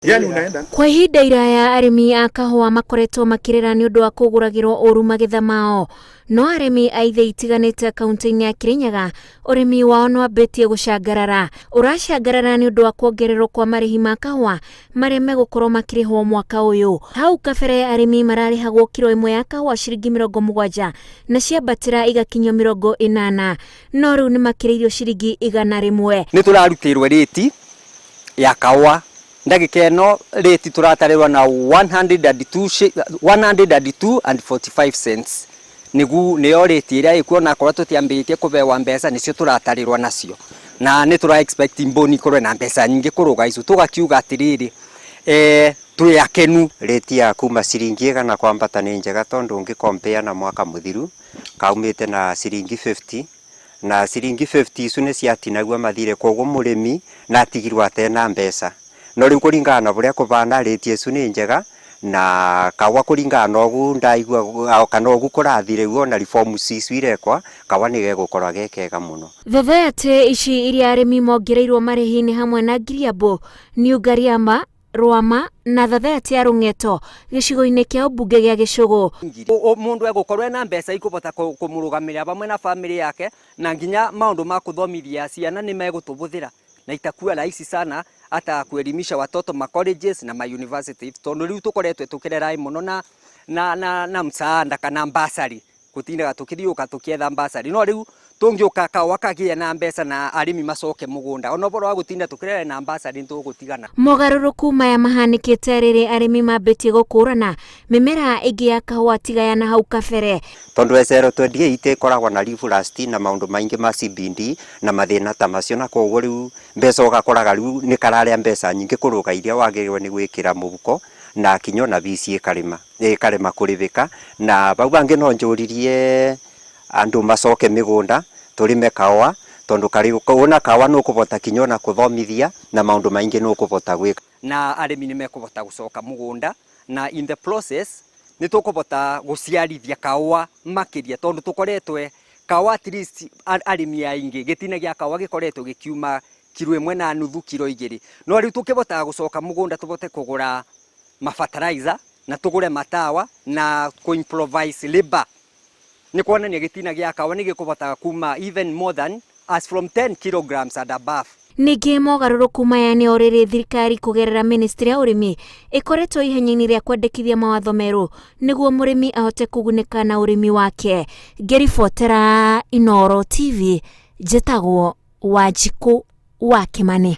Yani unaenda Kwa ihinda iraya arĩmi a kahũa makoretwo makĩrĩra nĩ ũndũ wa kũgũragĩrwo ũru magetha mao. No arĩmi a ithĩi itiganĩte kaunti-inĩ ya Kirinyaga ũrĩmi wao nĩ wambĩtie gũcangarara. Ũracangarara nĩ ũndũ wa kuongererwo kwa marĩhi ma kahũa marĩa megũkorwo makĩrĩhwo mwaka ũyũ. Hau kabere arĩmi mararĩhagwo kiro ĩmwe ya kahũa ciringi 70 na ciambatĩra igakinyio 80, no rĩu nĩ makĩrĩirio ciringi 100. Nĩ tũrarutĩrwo rĩti ya kahũa. Ndagĩka ĩno rĩti tũratarĩrwo na 102 and 45 cents, nĩgu nĩyo rĩti ĩrĩa ĩkuo, na akorwo tũtiambĩtie kũbewa mbeca nĩcio tũratarĩrwo nacio, na nĩ tũra expect mbũni ikorwo na mbeca nyingĩ kũrũga icio. Tũgakiuga atĩrĩrĩ, twĩ akenu. Rĩti ya kuma ciringi 100 kwambata nĩ njega, tondũ ũngĩ compare na mwaka mũthiru kaumĩte na ciringi 50, na ciringi 50 icu nĩ ciatinagua mathirĩ, koguo mũrĩmi na atigirwo atena mbeca. No rĩu kũringana na ũrĩa kũbana, rĩti icu nĩ njega, na kahũa kũringana na ũguo ndaigua kana ũguo kũrathiĩ rĩu, ona reforms icu irekwa, kahũa nĩ gegũkorwo ge kega mũno. Thathayatĩ ici iria arĩmi mongereirwo marĩhi nĩ hamwe na Ngiriambu, New Ngariama, Rwama na thathayatĩ ya Rũng'eto gĩcigo-inĩ kĩa ũmbunge gĩa Gĩcũgũ. Mũndũ egũkorwo ena mbeca ikũbota kũmũrũgamĩrĩra vamwe na famĩlĩ yake, na nginya maũndũ ma kũthomithia ciana nĩ megũtũbũthĩra na itakuwa rahisi sana hata kuelimisha watoto ma colleges na ma university, tondu riu tukoretwe tukirera muno na msaada kana bursary, gutindaga tukithiuka tukietha bursary. No riu tungiuka kawa kagie na mbeca na arimi macoke mugunda, ona ũhoro wa gutinda tukirera na bursary nitugutigana. Mogarũrũku maya mahanĩkĩte rĩrĩ arĩmi mambĩtie gũkũrana mĩmera ĩngĩ ya kahũa tiga ya na hau kabere. Tondu SL28 ĩkoragwo na leaf rust na maũndũ maingĩ ma CBD na mathĩna ta macio, na koguo rĩu mbeca ũgakoraga rĩu nĩ kararĩa mbeca nyingĩ kũrũga iria wagĩrĩirwo nĩ gwĩkĩra mũhuko, na kinya ona bici ĩkarĩma ĩkarema kũrĩbĩka. Na bau bangĩ no njũririe andũ macoke mĩgũnda tũrĩme kahũa, tondũ karĩ wona kahũa nĩ ũkũbota kinya ona kũthomithia na maũndũ maingĩ nĩ ũkũbota gwĩka. Na arĩmi nĩ mekũbota gũcoka mũgũnda, na in the process nĩ tũkũbota gũciarithia kahũa makĩria, tondũ tũkoretwe kahũa at least arĩmi aingĩ gĩtina gĩa kahũa gĩkoretwo gĩkiuma kiro 1.5, kiro 2. No rĩu tũkĩbotaga gũcoka mũgũnda, tũbote kũgũra mafertilizer na tũgũre matawa na kũ improvise labor, nĩ kuonania gĩtina gĩa kahũa nĩ gĩkũbotaga kuma even more than as from 10 kilograms and above. Ningĩ mogarũrũku maya nĩ o rĩrĩ thirikari kũgerera ministry ya ũrĩmi ĩkoretwo ihenya-inĩ rĩa kwendekithia mawatho merũ nĩguo mũrĩmi ahote kũgunĩka na ũrĩmi wake. Ngĩribotera Inooro TV, njĩtagwo Wanjikũ wa Kĩmani.